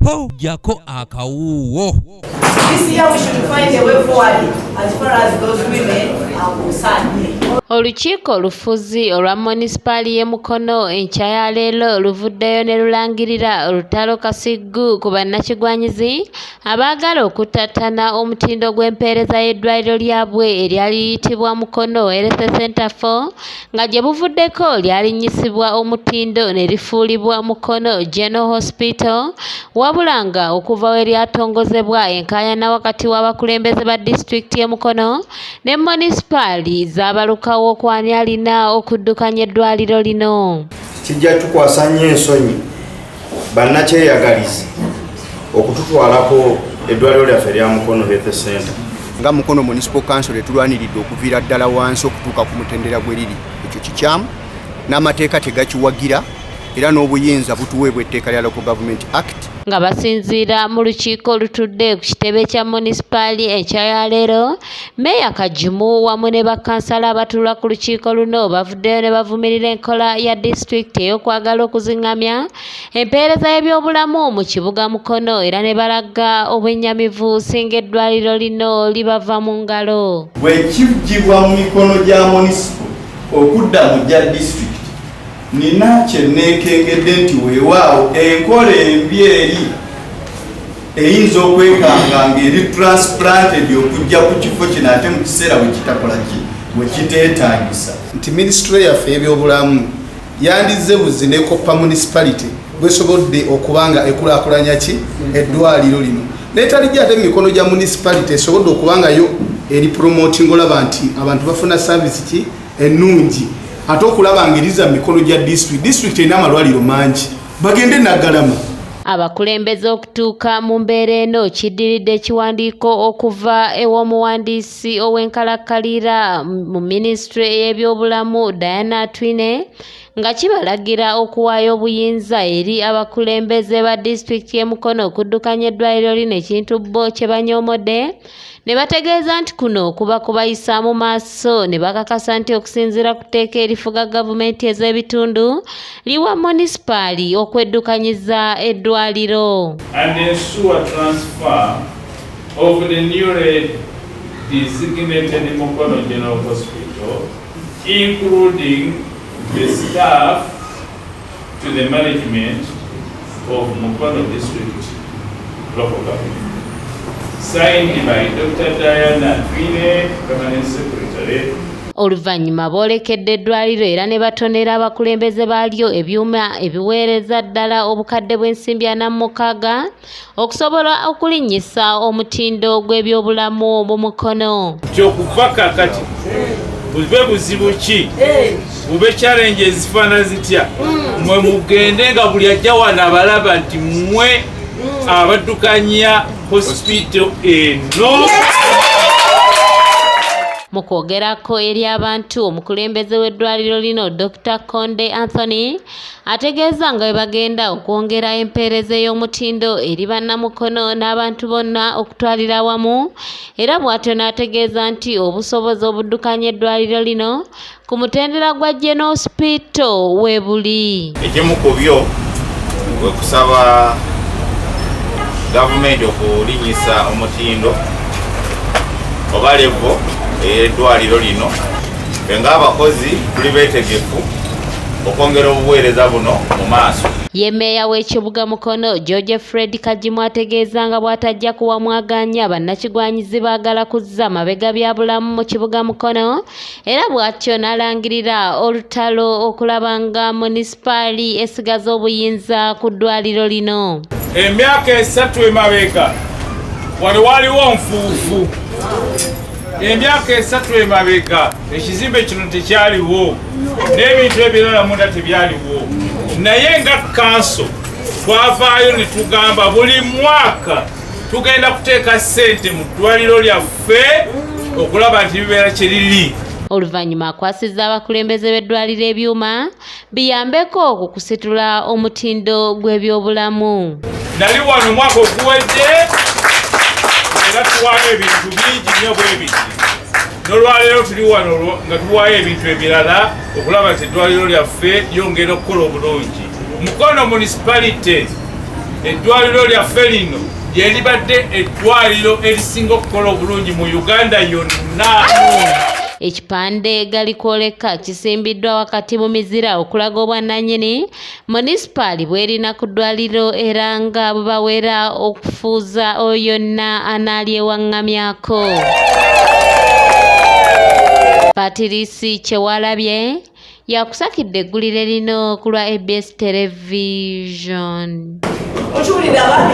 Ho jako akawuuwo. This year we should find a way forward as far as those women are concerned. Olukiiko olufuzi olwa Munisipaali y'e Mukono enkya ya leero luvuddeyo ne lulangirira olutalo kasiggu ku bannakigwanyizi abaagala okuttattana omutindo gw'empeereza y'eddwaliro lyabwe eryali liyitibwa Mukono Health Center 4, nga gye buvuddeko lyalinnyisibwa omutindo ne lifuulibwa Mukono General Hospital, wabula nga okuva we lyatongozebwa enkaayana wakati w'abakulembeze ba disitulikiti y'e Mukono ne munisipaali zaabalukawo ku ani alina okuddukanya eddwaliro lino. Kijja tukwasa nnyo ensonyi bannakyeyagalizi okututwalako eddwaliro lyaffe erya Mukono Health Center. Nga Mukono Municipal Council etulwaniridde okuviira ddala wansi okutuuka ku mutendera gwe riri, ekyo kikyamu n'amateeka tegakiwagira, era n'obuyinza butuweebwa etteeka lya Local Government Act. Nga basinziira mu lukiiko olutudde ku kitebe kya munisipaali enkya ya leero, Meeya Kagimu wamu ne bakkansala abatuula ku lukiiko luno bavuddeyo ne bavumirira enkola ya disitulikiti ey'okwagala okuziŋŋamya empeereza y'ebyobulamu mu kibuga Mukono, era ne balaga obwennyamivu singa eddwaliro lino libava mu ngalo. Bwe kiggyibwa mu mikono gya municipal okudda mu gya disitulikiti, nina kye neekengedde nti weewaawo enkola embi eri eyinza okwekanga ng'eri transplanted okujja ku kifo kino, ate mu kiseera bwe kitakola ki, bwe kiteetaagisa. Nti minisitule yaffe y'ebyobulamu yandizze buzi nekoppa municipality bwesobodde okuba nga ekulaakulanya ki eddwaliro lino, naye talijja ate mu mikono gya municipality esobodde okuba nga yo eri promoting, olaba nti abantu bafuna service ki ennungi, ate okulaba nga eriza mu mikono gya district. District erina amalwaliro mangi, bagende Naggalama. Abakulembeze okutuuka mu mbeera eno kiddiridde ekiwandiiko okuva ew'omuwandiisi ow'enkalakkalira mu minisitule y'ebyobulamu, Diana Atwine, nga kibalagira okuwaayo obuyinza eri abakulembeze ba disitulikiti y'e Mukono okuddukanya eddwaliro lino, ekintu bo kye banyoomodde ne bategeeza nti kuno kuba kubayisa mu maaso, ne bakakasa nti okusinziira ku tteeka erifuga gavumenti ez'ebitundu liwa munisipaali okweddukanyiza eddwaliro. And ensure transfer of the newly designated Mukono General Hospital, including the staff, to the management of Mukono District Local Government. Signed by Dr. Diana Atwine, Permanent Secretary. Oluvannyuma boolekedde eddwaliro era ne batonera abakulembeze baalyo ebyuma ebiweereza ddala obukadde bw'ensimbi 46 okusobola okulinnyisa omutindo gw'ebyobulamu mu Mukono. Kyokuva kakati bube buzibu ki, bube challenge ezifaana zitya, mwe mugende nga buli ajja wano abalaba nti mmwe abaddukanya hospital eno. Mu kwogerako eri abantu, omukulembeze w'eddwaliro lino, Dr Konde Anthony, ategeeza nga bwe bagenda okwongera empeereza ey'omutindo eri bannamukono n'abantu bonna okutwalira awamu, era bw'atyo n'ategeeza nti obusobozi obuddukanya eddwaliro lino ku mutendera gwa General Hospital we buli. Ekimu ku byo kwe kusaba gavumenti okulinnyisa omutindo oba level ey'eddwaliro lino. Ffe ng'abakozi tuli beetegefu okwongera obuweereza buno mu maaso. Ye mmeeya w'ekibuga Mukono, George Fred Kagimu, ategeeza nga bw'atajja kuwa mwaganya bannakigwanyizi baagala kuzza mabega bya bulamu mu kibuga Mukono, era bw'atyo n'alangirira olutalo okulaba nga munisipaali esigaza obuyinza ku ddwaliro lino. Emyaka 3 emabega wano waliwo nfuufu. Emyaka 3 emabega ekizimbe kino tekyaliwo n'ebintu ebirala munda tebyaliwo, naye nga kanso twavaayo ne tugamba buli mwaka tugenda kuteeka ssente mu ddwaliro lyaffe okulaba nti bibeera kyeriri. Oluvannyuma akwasizza abakulembeze b'eddwaliro ebyuma biyambeko ku kusitula omutindo gw'ebyobulamu. Nali wano omwaka oguwedde era tuwaayo ebintu bingi nnyo bwe biti. N'olwaleero tuli wano nga tuwaayo ebintu ebirala okulaba nti eddwaliro lyaffe lyongera okukola obulungi. Mukono Municipality Eddwaliro lyaffe lino lyeribadde eddwaliro erisinga okukola obulungi mu Uganda yonna. Ekipande galikwoleka kisimbiddwa wakati mu mizira okulaga obwannannyini munisipaali bw'erina ku ddwaliro era nga bubawera okufuuza oyo yonna anaalyewaŋŋamyako. Patirisi Kyewalabye yakusakidde eggulire lino ku lwa ABS Television. Okiwulidde abaami?